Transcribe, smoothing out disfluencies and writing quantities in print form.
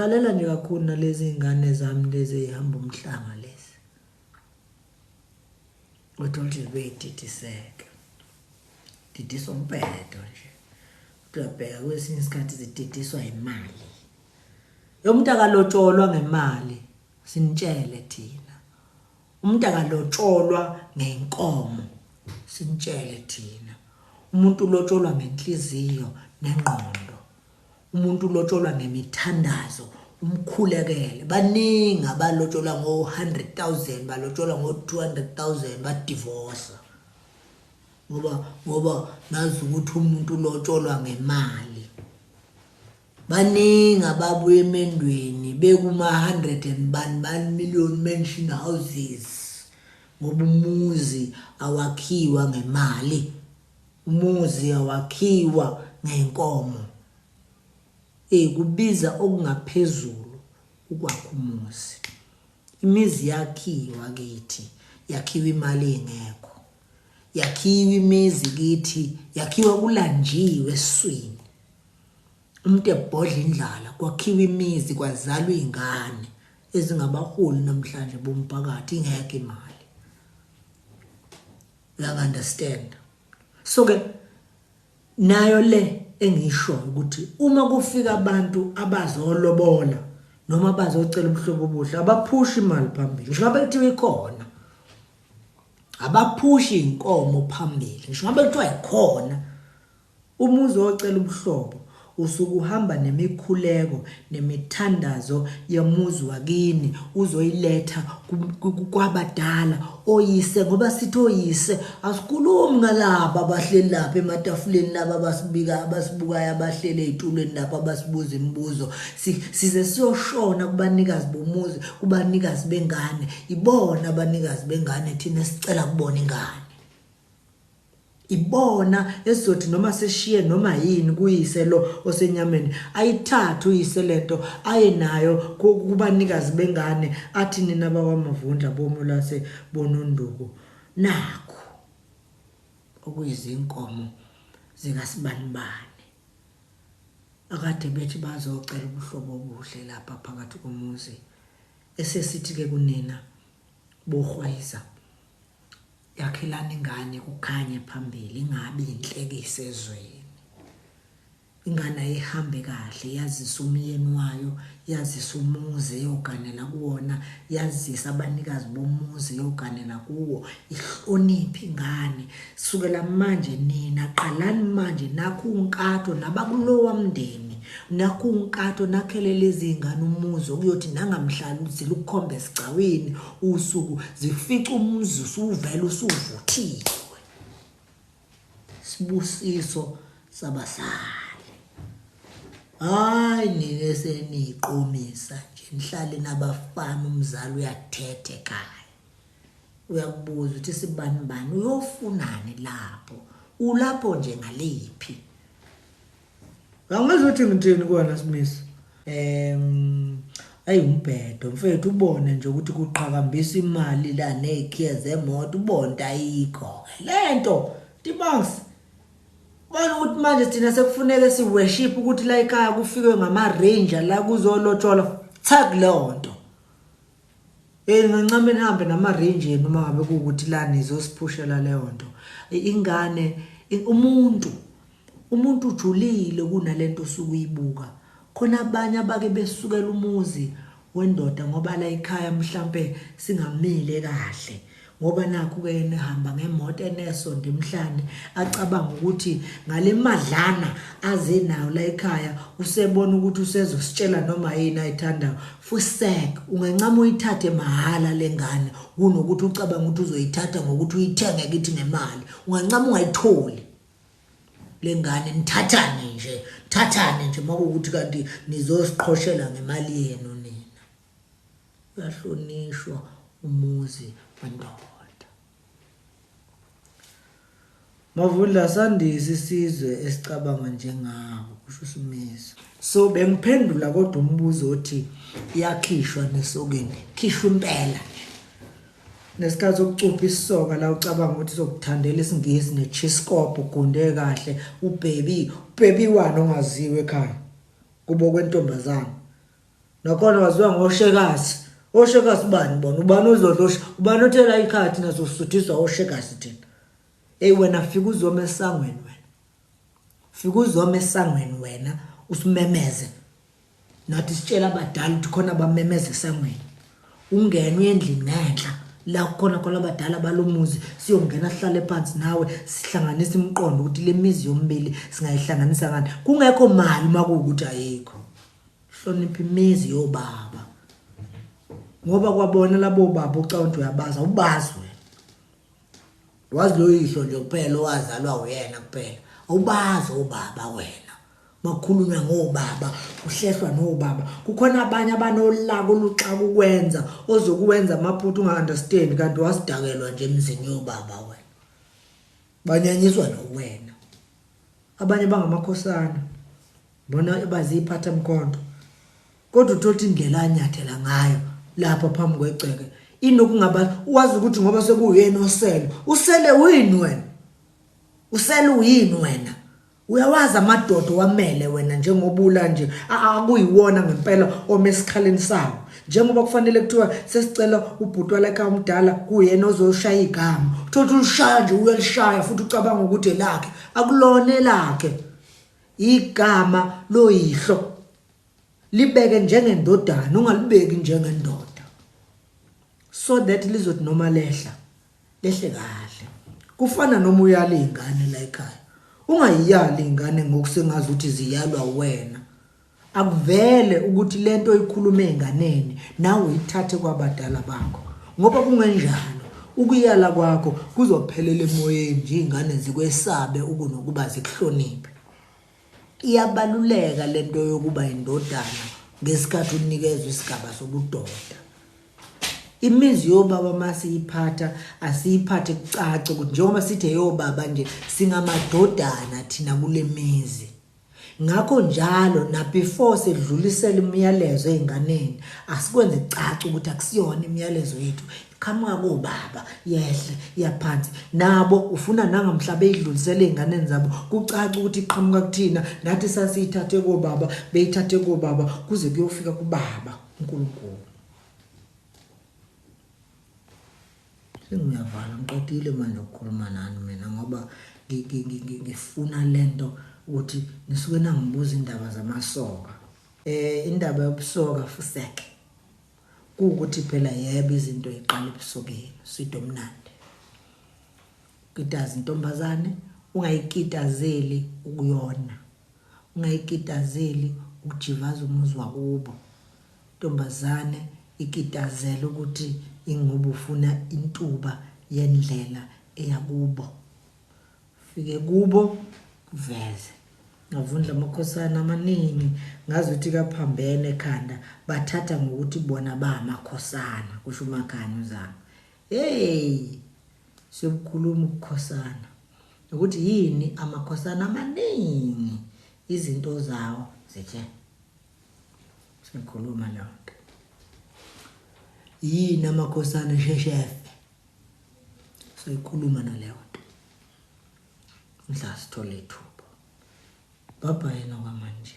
Ngikhalela nje kakhulu nalezi ngane zami lezi ezihamba umhlanga lezi. Uthola ukuthi beyididiseka. Didiswa umbhedo nje. Uyabheka kwesinye isikhathi zididiswa imali. Umuntu akalotsholwa ngemali, sinitshele thina. Umuntu akalotsholwa ngenkomo, sinitshele thina. Umuntu ulotsholwa ngenhliziyo nengqondo. Umuntu ulotsholwa ngemithandazo, umkhulekele. Baningi abalotsholwa ngo-100,000, balotsholwa ngo-200,000 badivosa. Ngoba ngoba nazi ukuthi umuntu ulotsholwa ngemali. Baningi ababuya emendweni bekuma-100 and bani bani million mansion houses ngoba umuzi awakhiwa ngemali umuzi awakhiwa ngenkomo eh kubiza okungaphezulu ukwakha umuzi imizi yakhiwa kithi yakhiwa imali ingekho yakhiwa imizi kithi yakhiwa kulanjiwe eswini umuntu ebhodla indlala kwakhiwa imizi kwazalwa izingane ezingabaholi namhlanje bomphakathi ingekho imali you understand so ke nayo le engisho ukuthi uma kufika abantu abazolobola noma bazocela ubuhlobo obuhle abaphushi imali phambili ngisho ngabe kuthiwa ikhona abaphushi inkomo phambili ngisho ngabe kuthiwa ikhona Uma uzocela ubuhlobo usuke uhamba nemikhuleko nemithandazo yomuzi wakini uzoyiletha kwabadala oyise ngoba sithi oyise asikhulumi ngalaba abahleli lapha ematafuleni laba abasibika abasibukayo abahleli ey'tulweni lapha abasibuza imibuzo size siyoshona kubanikazi bomuzi kubanikazi bengane ibona abanikazi bengane thina sicela kubona ingane Ibona esizothi noma seshiye noma yini kuyise lo osenyameni ayithathe uyise lento aye nayo kubanikazi bengane athi nina bakwaMavundla bomulase bononduku nakho okuyizinkomo zikasibanibani akade bethi bazocela ubuhlobo obuhle lapha phakathi komuzi esesithi ke kunina bohwayiza Yakhelani ingane kukhanye phambili ingabi inhlekisa ezweni. Ingane ayihambe kahle yazisa umyeni wayo, yazisa umuzi eyoganela kuwona, yazisa abanikazi bomuzi eyoganela kuwo. Ihloniphe ingane. Sukela manje nina qalani manje nakho unkatho nabakulowa mndeni. Nakho unkatho nakhele lezi ngane umuzi okuyothi nangamhlali uzila ukukhomba esigcawini usuku zifica umuzi usuvela usuvuthiwe sibusiso sabasali hayi nina eseniqomisa nje nihlale nabafana umzali uyathetha ekhaya uyakubuza ukuthi sibani bani uyofunani lapho ulapho nje ngaliphi Angazi ukuthi ngithini kuwena Simiso. Ayi umbhedo mfethu ubone nje ukuthi kuqhakambisa imali la nezikhiye zemoto ubone ayikho ke lento. Tibangs. Bona ukuthi manje thina sekufuneke si worship ukuthi la ekhaya kufikwe ngama ranger la kuzolotsholwa. Thak leyo nto. Hey ngincame nihambe nama range yenu uma ngabe kuwukuthi la nizosiphushela leyo nto. Ingane umuntu umuntu ujulile kunalento osuke uyibuka. Khona abanye abake besukela umuzi wendoda ngoba la ekhaya mhlampe singamile kahle. Ngoba nakhu ke yena ehamba ngemoto enesondo emhlane acabanga ukuthi ngale madlana aze nayo la ekhaya usebona ukuthi usezositshela noma yini ayithandayo fusek ungancama uyithathe mahhala lengane kunokuthi ucabanga ukuthi uzoyithatha ngokuthi uyithenge kithi ngemali ungancama ungayitholi lengane nithathane nje thathane nje makuwukuthi kanti nizosiqhoshela ngemali yenu nina uyahlonishwa umuzi wendoda Mavundla sandisa isizwe esicabanga njengabo kusho uSimiso so bengiphendula kodwa umbuzo othi iyakhishwa nesokeni khishwa impela nje nesikhathi sokucupha isisoka la ucabanga ukuthi sokuthandela isingisi nechiskop ugunde kahle ubhebi ubhebi wani ongaziwe ekhaya kubo kwentombazana. Nakhona waziwa ngoshekasi. Oshekasi bani bona? Ubani ozodla? Ubani othela ikhathi naso sisuthiswa oshekasi thina. Hey wena fika uzoma esangweni wena. Fika uzoma esangweni wena usimemeze. Nathi sitshela abadala ukuthi khona bamemeza esangweni. Ungene uye endlini ngenhla la kukhona khona abadala balomuzi siyongena sihlale phansi nawe sihlanganise imiqondo ukuthi le mizi yomibili singayihlanganisa ngani kungekho mali uma kuwukuthi ayikho hlonipha imizi yobaba ngoba kwabona labo baba ucawunti uyabaza ubazi wena wazi lo yihlo nje kuphela owazalwa uyena kuphela awubazi obaba wena makukhulunywa ngobaba kuhlehlwa nobaba kukhona abanye abanolaka oluxaka ukwenza ozokuwenza amaphutha unga-understand kanti wasidakelwa nje emzini yobaba wena banyanyiswa nowena abanye bangamakhosana bona baziphatha mkhonto kodwa uthola indlela anyathela ngayo lapha phambi kwegceke inokungaba wazi ukuthi ngoba sekuyena osele usele uyini wena usele uyini wena uyawazi amadoda wamele wena njengobula nje akuyiwona ngempela ome esikhaleni sawo njengoba kufanele kuthiwa sesicela ubhuti walakha umdala kuyena ozoshaya igama uthola ulishaya nje uyalishaya futhi ucabanga ukuthi elakhe akulona elakhe igama loyihlo libeke njengendodana ungalibeki njengendoda so that lizothi noma lehla lehle kahle kufana noma uyala izingane la ekhaya ungayiyali ingane ngokusengazi ukuthi ziyalwa wena akuvele ukuthi lento oyikhuluma enganeni nawe uyithathe kwabadala bakho ngoba kungenjalo ukuyala kwakho kuzophelela emoyeni nje ingane zikwesabe ukunokuba zikuhloniphe iyabaluleka lento yokuba indodana ngesikhathi unikezwa isigaba sobudoda imizi yobaba uma siyiphatha asiyiphathe kucace ukuthi njengoba sithe yobaba nje singamadodana thina kule mizi ngakho njalo na before sedlulisela imiyalezo ezinganeni asikwenze kucace ukuthi akusiyona imiyalezo yethu iqhamuka kobaba yehle iyaphansi nabo ufuna nangamhla beyidlulisele ezinganeni zabo kucace ukuthi iqhamuka kuthina nathi sasiyithathe kobaba beyithathe kobaba kuze kuyofika kubaba uNkulunkulu Sengiyavala ngiqedile manje ukukhuluma nani mina ngoba ngifuna lento ukuthi nisuke nangibuza indaba zamasoka. Eh indaba yobusoka fuseke. Kuwukuthi phela yebo izinto iqala ebusokeni, sido mnandi. Kitaza intombazane ungayikitazeli ukuyona. Ungayikitazeli ukujivaza umuzi wakubo. Ntombazane ikitazela ukuthi ingoba ufuna intuba yendlela eya kubo. Fike kubo kuveze. Ngavundla amakhosana amaningi ngazi ukuthi kaphambene ekhanda bathatha ngokuthi bona bamakhosana kusho uMakhanya uzama. Hey siyobukhuluma ubukhosana ukuthi yini amakhosana amaningi izinto zawo zithe Sikhuluma leyo nto. Yini amakhosana esheshe efe? Soyikhuluma naleyo nto. Mhla sithole ithuba. Bye bye nokwamanje.